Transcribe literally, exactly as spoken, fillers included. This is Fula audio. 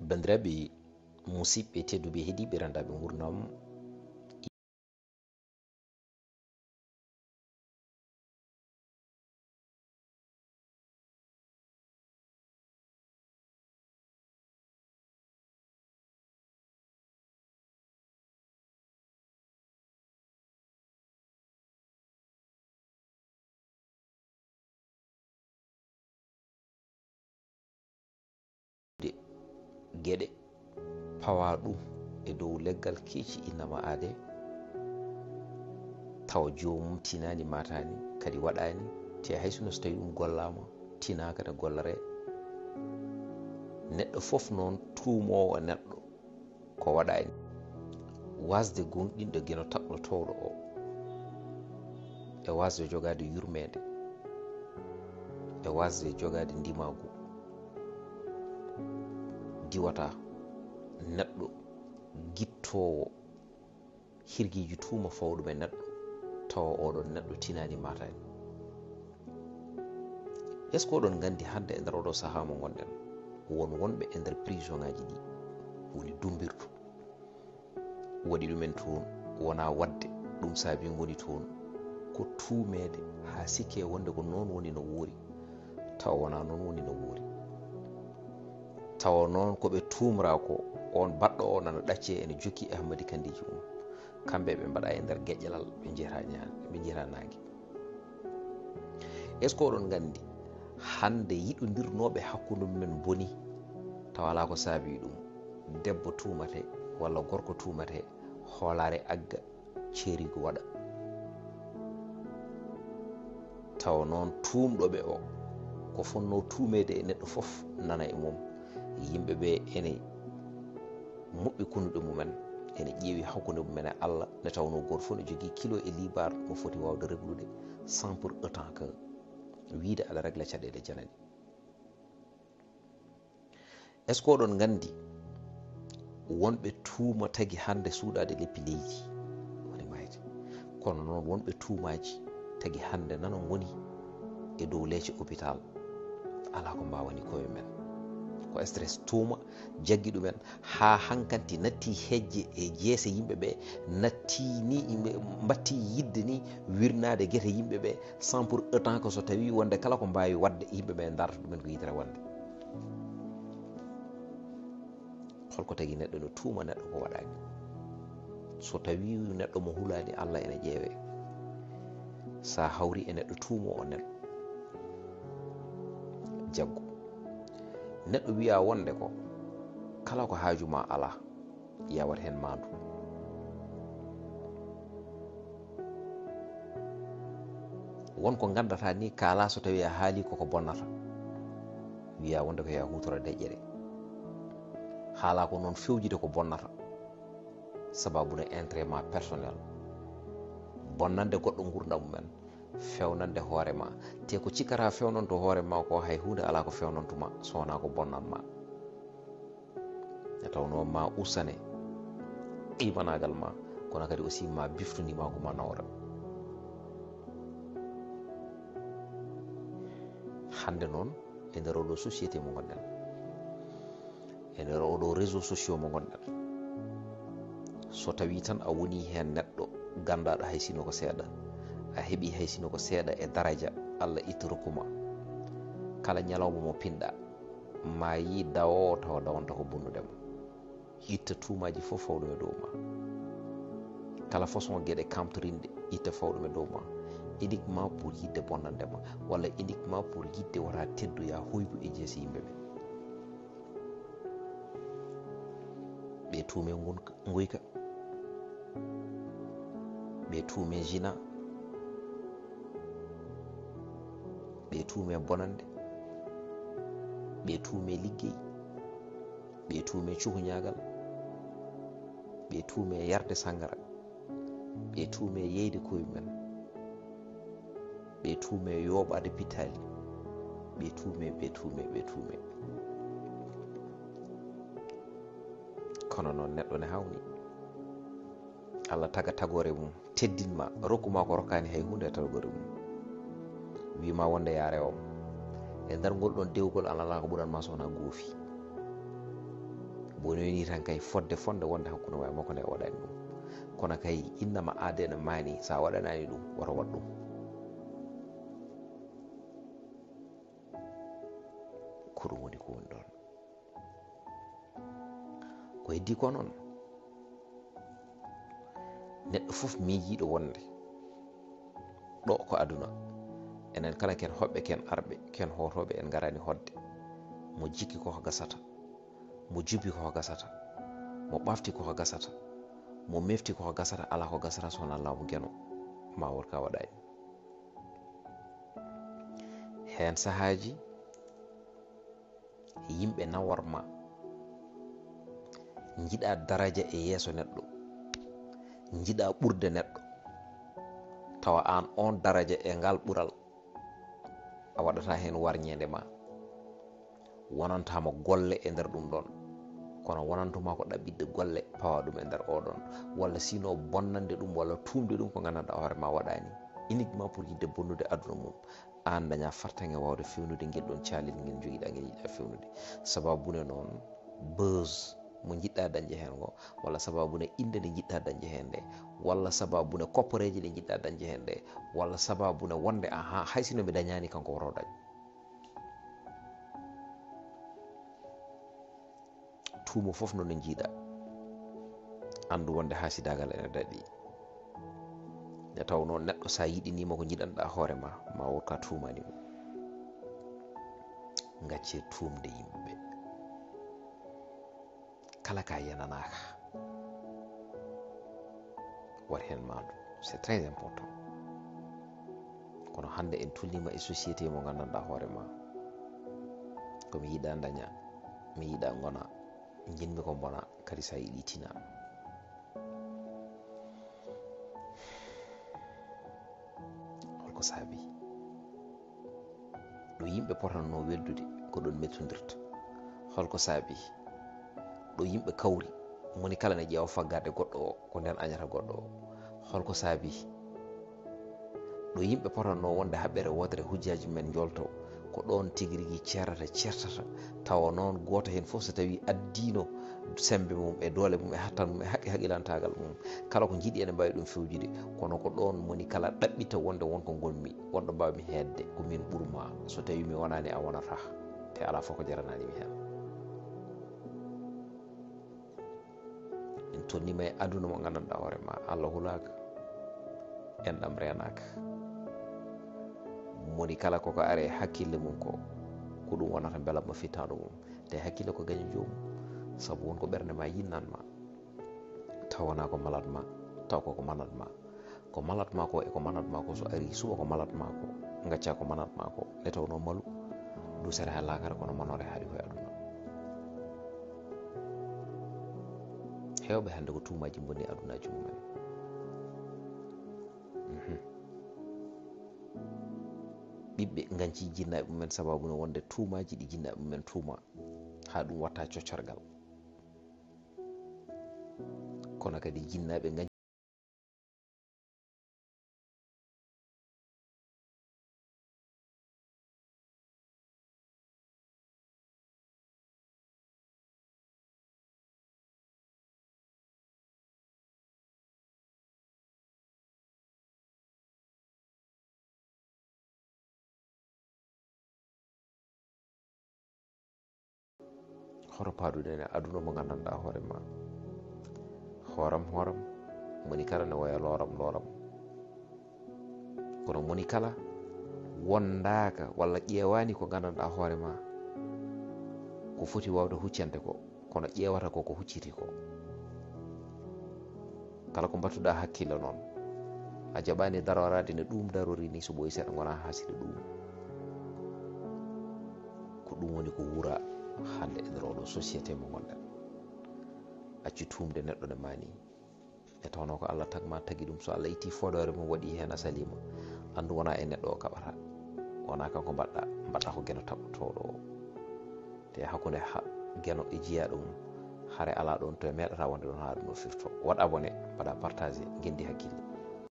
Banndiraaɓe musiɓɓe tedduɓe heɗiiɓe randaaɓe ngurnam. Geɗe pawa ɗum e dow leggal keeci innama aade, tawa joomum tinaani, maataani, kadi waɗaani, te hay sinno so tawi ɗum gollaama, tinaaka ne golloree. Neɗɗo fof noon tuumoowo neɗɗo ko waɗaani. Waasde gooŋɗinde geno taɓɗotooɗo o, e waasde jogaade yurmeende, e waasde jogaade ndimaagu diwata neɗɗo gittoowo hirgiiji tuuma fawɗum e neɗɗo, tawa oɗon neɗɗo tinaani, maataani. Est-ce que oɗon nganndi hannde e nder oɗo sahaa mo ngonɗen, won wonɓe e nder prisonŋaaji ɗi, woni dummbirdu, waɗi ɗumen toon, wonaa waɗde ɗum saabi ngoni toon, ko tuumeede haa sikkee wonde ko noon woni no woori, tawa wonaa noon woni no woori. Tawa noon ko ɓe tuumraa ko, oon baɗɗo o nana ɗaccee ene jokki e hammadi kanndeeji mum. Kamɓe ɓe mbaɗa e nder geƴƴalal, ɓe njiyataa ñaande, ɓe njiyataa naange. Est-ce que oɗon nganndi hannde yiɗondirnooɓe hakkunde mumen boni, tawa alaa ko saabii ɗum? Debbo tuumatee walla gorko tuumatee, hoolaare agga, ceeriigu waɗa. Tawa noon tuumɗo ɓe o, ko fotnoo tuumeede e neɗɗo fof nana e mum. Yimɓe ɓe ene muɓɓi kunuɗe mumen, ene ƴeewi hakkunde mumen e Allah, nde tawnoo gooto fof ne jogii kilo e liibaar mo foti waawde reglude, sans pour autant que wiyde aɗa regla caɗeele janani. Est-ce que oɗon nganndi wonɓe tuuma tagi hannde suuɗaade leppi leydi woni maayde? Kono noon wonɓe tuumaaji tagi hannde nana ngoni e dow leece hôpital, alaa ko mbaawani koye men. Ko stress tuuma jaggi ɗumen haa hankanti natti hejje e jeese yimɓe ɓe, natti ni yimɓe mbatti yidde ni wirnaade gete yimɓe ɓe, sans pour autant que so tawi wonde kala ko mbaawi waɗde yimɓe ɓe ndarta ɗumen ko yitere wonde. Holko tagi neɗɗo no tuuma neɗɗo ko waɗaani? So tawi neɗɗo mo hulaani, Allah ene ƴeewe. Sa hawri e neɗɗo tuumo o neɗɗo jaggu. Neɗɗo wiya wonde ko kala ko haaju ma alaa, yawat heen maandu. Won ko nganndata ni kaala so tawi a haali koko bonnata. Wiya wonde ko yaa huutoro deƴƴere. Haala ko noon fewjude ko bonnata. Sababu no intérêt ma personnel. Bonnande goɗɗo ngurdam mumen, fewnande hoore ma. Te ko cikkata fewnanto hoore ma ko hay huunde alaa ko fewnantuma so wonaa ko bonnan ma. Nde tawnoo ma usane qiimanaagal ma, kono kadi aussi ma biftu ndimaagu ma nawra. Hannde noon, e nder oɗo société mo ngonɗen, e nder oɗo réseau sociaux mo ngonɗen, so tawi tan a woni heen neɗɗo ganndaɗo hay sino ko seeɗa, a heɓi hay sino ko seeɗa e daraja, Allah itti rokku ma, kala ñalawma mo pinɗa, ma yi dawowo tawa dawanta ko bonnude ma. Itta tuumaaji fof fawɗum e dow ma. Kala façon geɗe kamtorinɗe, itta fawɗum e dow ma. Uniquement pour yiɗde bonnande ma, walla uniquement pour yiɗde wota teddoya hoybu e jeese yimɓe ɓe. Ɓe tuume ngun-, nguyka. Ɓe tuume zina. Ɓe tuume bonande. Ɓe tuume liggey. Ɓe tuume cuhuñaagal. Ɓe tuume yarde sangara. Ɓe tuume yeyde koye mumen. Ɓe tuume yooɓaade pittaali. Ɓe tuume, ɓe tuume, ɓe tuume. Kono noon neɗɗo ne hawni. Allah taga tagoore mum, teddin ma, rokku ma ko rokkaani hay huunde e tagoore mum. Wi ma wonde yaa rewo mo. E nder ngol ɗon dewgol, a alaa ko ɓuran ma so wonaa goofi. Woni ni tan kay fodde fonde wonde hakkunde ma e makko nde a waɗani ɗum. Kono kay innama aade no maani, so a waɗanaani ɗum, woto waɗ ɗum. Ko ɗum woni ko woni ɗoon. Ko heddii ko noon, neɗɗo fof miijiiɗo wonde ɗo ko aduna, enen kala ken hoɓɓe, ken arɓe, ken hootooɓe, en ngaraani hoɗde. Mo jikki ko ko gasata, mo jubi ko ko gasata, mo ɓafti ko ko gasata, mo mefti ko ko gasata, alaa ko gasata so wonaa laamu geno ma won ka waɗaani. Heen sahaaji yimɓe nawor ma, njiɗa daraja e yeeso neɗɗo, njiɗa ɓurde neɗɗo, tawa aan oon daraja e ngal ɓural a waɗata heen warñeende ma, wonantama golle e nder ɗum ɗoon, kono wonantuma ko ɗaɓɓitde golle pawa ɗum e nder oɗon, walla sino bonnande ɗum walla tuumde ɗum ko nganndanɗaa hoore ma waɗaani, uniquement pour yiɗde bonnude aduna mum. Aan daña fartaŋŋe waawde fewnude ngel ɗoon caalel ngel njogiɗaa ngel yiɗaa fewnude. Sababune noon, buzz mo njiɗɗaa dañde heen ngo, walla sababune innde nde njiɗɗaa dañde heen nde, walla sababune kopporeeje ɗe njiɗɗaa dañde heen nde, walla sababune wonde, ahaa, hay sino mi dañaani kanko woto dañ. Tuumo fof no no njiiɗa. Anndu wonde haasidaagal ene daɗi. Nde tawnoo neɗɗo so a yiɗiniima ko njiɗanɗaa hoore ma, ma wot ka tuumani mo. Ngaccee tuumde yimɓe. Kala ka yenanaaka, waɗ heen maandu. C'est très important. Kono hannde en tulliima e société mo nganndanɗaa hoore ma. Ko mi yiɗa daña, mi yiɗa ngona, njiɗmi ko mbona, kadi so a yiɗi tina. Holko saabi? Ɗo yimɓe potanno weldude, ko ɗon mettondirta. Holko saabi? Ɗo yimɓe kawri, moni kala ne ƴeewa faggaade goɗɗo o, ko nden añata goɗɗo o. Holko saabi? Ɗo yimɓe potanno wonde haɓɓere wootere hujjaaji men njolto, ko ɗoon tigi rigi ceerata, ceertata, tawa noon gooto heen fof so tawii addiino semmbe mum e doole mum e hattan mum e haqqi haqilantaagal mum, kala ko njiɗi ene mbaawi ɗum fewjude, kono ko ɗoon moni kala ɗaɓɓita wonde won ko ngonmi, won ɗo mbaawmi heedde, ko miin ɓurma, so tawii mi wonaani a wonataa, te alaa fof ko jaranaani mi heen. En tolniima e aduna mo nganndanɗaa hoore ma, Allah hulaaka, enɗam reenaaka. Moni kala koko are e hakkille mum ko, ko ɗum wonata mbelamma fittaandu mum. Te hakkille ko gaño joomum, sabu won ko ɓernde ma yinnan ma, taw wonaa ko malat ma, taw koko manat ma. Ko malat ma ko e ko manat ma ko so ari suba ko malat ma ko, ngacca ko manat ma ko, nde tawnoo malu, dusere haa laakara kono manoore haaɗi koye aduna. Heewɓe hannde ko tuumaaji mbonni adunaji mumen. Mhm. Ɓiɓɓe nganci jinnaaɓe mumen sababu no wonde tuumaaji ɗi jinnaaɓe mumen tuuma, haa ɗum watta coccorgal. Kono kadi jinnaaɓe nganci Hoto paaduɗen e aduna mo nganndanɗaa hoore ma. Hooram, hooram, moni kala ne waya looram, looram. Kono moni kala wondaaka walla ƴeewaani ko nganndanɗaa hoore ma, ko foti waawde huccande ko, kono ƴeewata ko ko hucciti ko. Kala ko mbattuɗaa hakkille noon, a jaɓaani daroraade no ɗum darori ni, so ɓooyi seeɗa ngonaa haaside ɗum. Ko ɗum woni ko wuura hannde e nder oɗo société mo ngonɗen. Accu tuumde neɗɗo ne maani. E tawno ko Allah tagma tagi ɗum, so Allah itti fodore mum waɗi heen a saliima, anndu wonaa e neɗɗo o kaɓata, wonaa kanko mbaɗɗa, mbaɗɗa ko geno taɓɓotooɗo o. Te hakkunde ha-, geno e jiyaaɗo mum, hare alaa ɗoon to e meeɗata wonde ɗoon haa ɗum o firto. Waɗ abonné, mbaɗa partagé, ngenndi hakkille.